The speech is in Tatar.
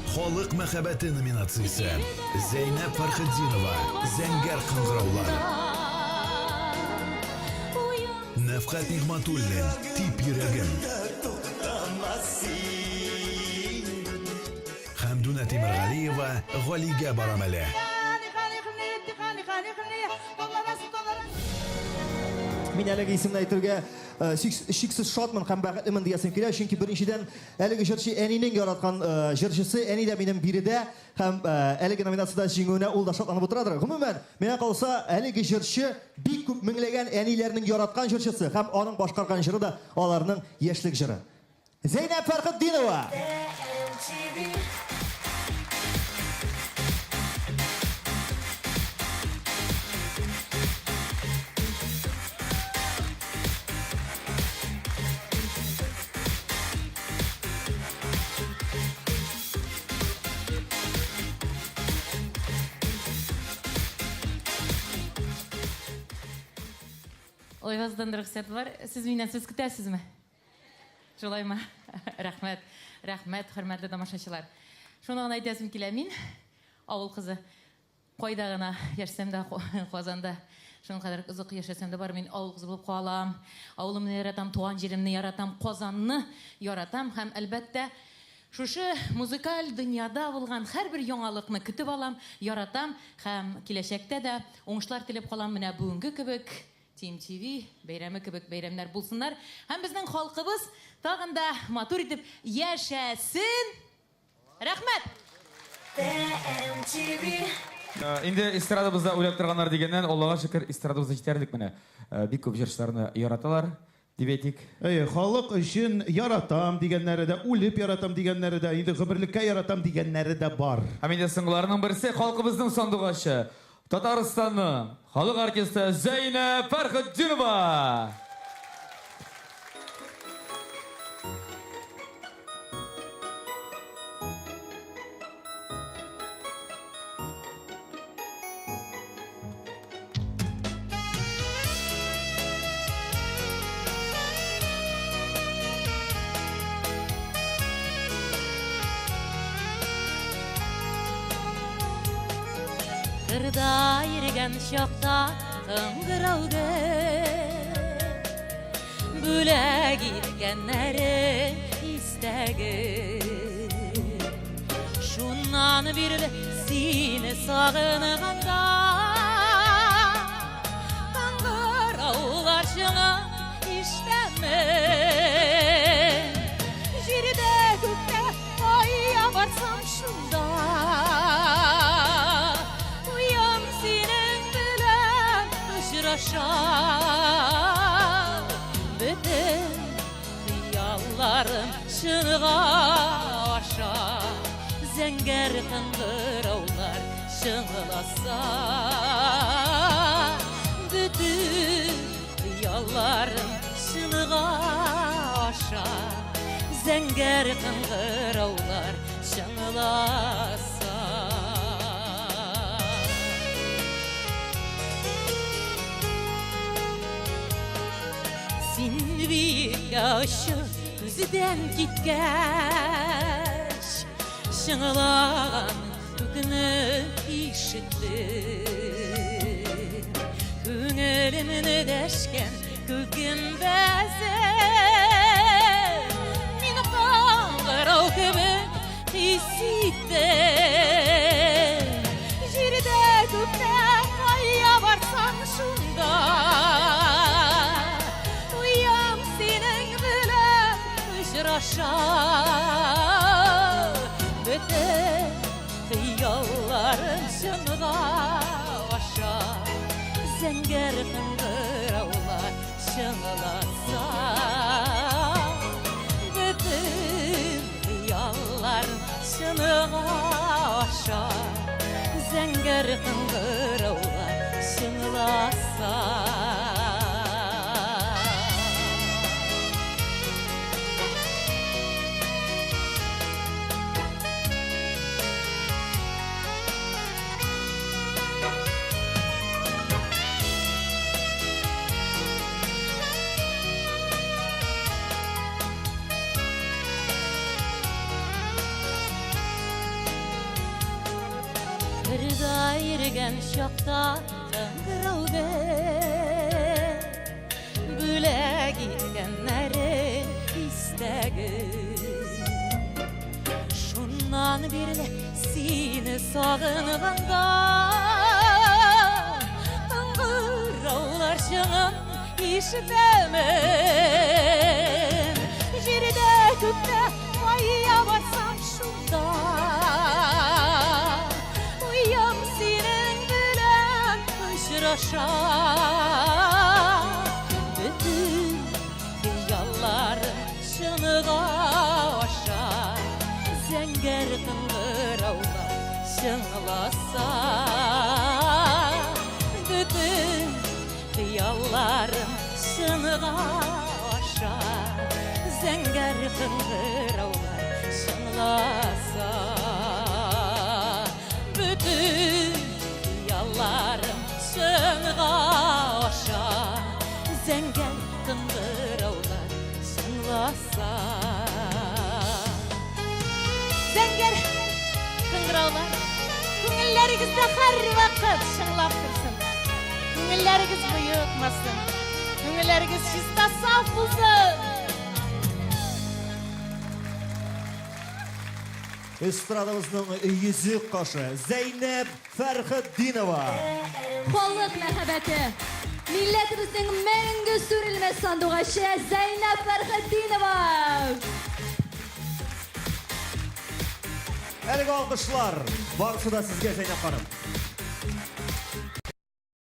Халык мәхәббәте номинациясе. Зәйнәб Фәрхетдинова, Зәңгәр кыңгыраулар. Нәфкать Нигъмәтуллин, Тип йөрәгем. Хәмдүнә Тимергалиева, Галигә барам әле. Мин әлеге исемне әйтергә чиксез шатмын һәм бәхетлемен диясем килә, чөнки беренчедән әлеге җырчы әнинең яраткан җырчысы, әни дә минем биредә һәм әлеге номинациядә җиңүенә ул да шатланып утырадыр. Гомумән, миңа калса, әлеге җырчы бик күп меңләгән әниләрнең яраткан җырчысы һәм аның башкарган җыры да аларның яшьлек җыры. Зәйнәб Фәрхетдинова! Айваздан рөхсәт бар. Сез миннән сүз көтәсезме? Шулаймы? Рәхмәт. Рәхмәт, хөрмәтле тамашачылар. Шуны гына әйтәсем килә, мин авыл кызы. Кайда гына яшәсәм дә, Казанда шуның кадәр озак яшәсәм дә, бар мин авыл кызы булып калам. Авылымны яратам, туган җиремне яратам, Казанны яратам һәм, әлбәттә, шушы музыкаль дөньяда булган һәрбер яңалыкны көтеп алам, яратам һәм киләчәктә дә уңышлар теләп калам. Менә бүгенге кебек Team TV бәйрәме кебек бәйрәмнәр булсыннар һәм безнең халкыбыз тагын да матур итеп яшәсен! Рәхмәт! Инде эстрадабызда уйлап торганнар дигәннән, Аллага шөкер, эстрадабызда җитәрлек менә. Бик күп җырчыларны яраталар, дип әйтик. Әйе, халык өчен яратам дигәннәре дә, үлеп яратам дигәннәре дә, инде гомерлеккә яратам дигәннәре дә бар. Һәм инде соңгыларының берсе, халкыбызның сандугачы, Татарстанның халык артисты Зәйнәб Фәрхетдинова! Кырда йөргән чакта кыңгырау Бүләк иткәннәре истәге. Шуннан бирле сине сагынганда Кыңгыраулар чыңы ишетәмен. Җирдә күктә кая барсам шунда Уем синең белән очраша. Бөтен хыялларым чынга аша. Зәңгәр кыңгыраулар чыңласа. Бөтен хыялларым чынга аша. Зәңгәр кыңгыраулар чыңласа. Син биеккә очып күздән киткәч, чыңлаган күкне ишеттем. Күңелемне дәшкән күкем бәзе. Мин кыңгырау кебек хис иттем. Җирдә күктә кая барсаң шунда. Уям синең белән очраша. Бөтен хыялларым чынга аша. Зәңгәр кыңгыраулар чыңласа. Бөтен хыялларым чынга аша. Зәңгәр кыңгыраулар чыңласа. Кырда йөргән чакта кыңгырауны Бүләк иткәннәре истәге. Шуннан бирле сине сагынганда Кыңгыраулар чыңын ишетәмен. Җирдә, күктә кая барсам шунда Уем синең белән очраша. Бөтен хыялларым чынга аша, Зәңгәр кыңгыраулар чыңласа. Бөтен хыялларым чынга аша, Зәңгәр кыңгыраулар чыңласа. Бөтен хыялларым чынга аша, Зәңгәр кыңгыраулар чыңласа. Зәңгәр кыңгыраулар күңелләрегездә һәрвакыт чыңлап торсын. Күңелләрегез боекмасын. Күңелләрегез чиста саф булсын. Эстрадабызның йөзек кашы Зәйнәб Фәрхетдинова. Халык мәхәббәте, милләтебезнең мәңге сүрелмәс сандугачы Зәйнәб Фәрхетдинова. Әлеге алкышлар барысы да сезгә, Зәйнәб ханым.